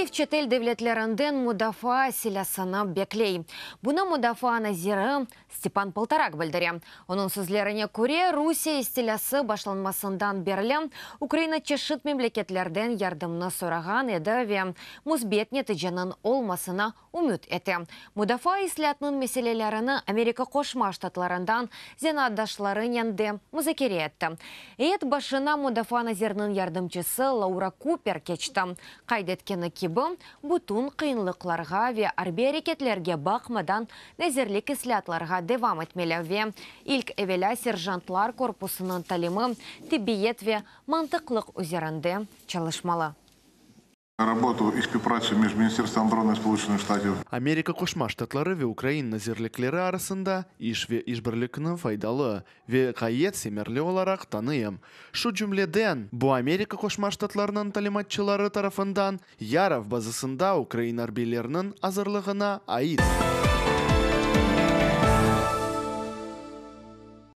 Kiyev çetel devletlerinden mudafaa silâsını bekley. Bunı mudafaa naziri Stepan Poltorak bildire. Onıñ sözlerine köre, Rusiye istilâsı başlanmasından berli Ukraina çeşit memleketlerden yardımnı sorağan edi ve müsbet neticeniñ olmasına ümüt ete. Mudafaa islâatnıñ meselelerini Amerika Qoşma Ştatlarından zenaatdaşlarınen de muzakere etti. Eyet başına mudafaa naziriniñ yardımcısı Laura Kuper keçti. Qayd etkeni kibi, bütün qıyınlıqlarğa ve arbiy areketlerge baqmadan, nazirlik islâatlarğa devam etmeli ve ilk evelâ serjantlar korpusınıñ talimi, tibbiyet ve mantıqlıq üzerinde çalışmalı. Роботу і співпрацю між Міністерством оборони Сполучених Штатів Amerika Qoşma Ştatları ve Ukraina nazirlikleri arasında iş ve işbirlikni faydalı ve ğayet semereli olaraq tanıyım. Şu cümleden, bu Amerika Qoşma Ştatlarınıñ talimatçıları tarafından Yarov bazasında ukrain arbiyleriniñ azırlığına ait.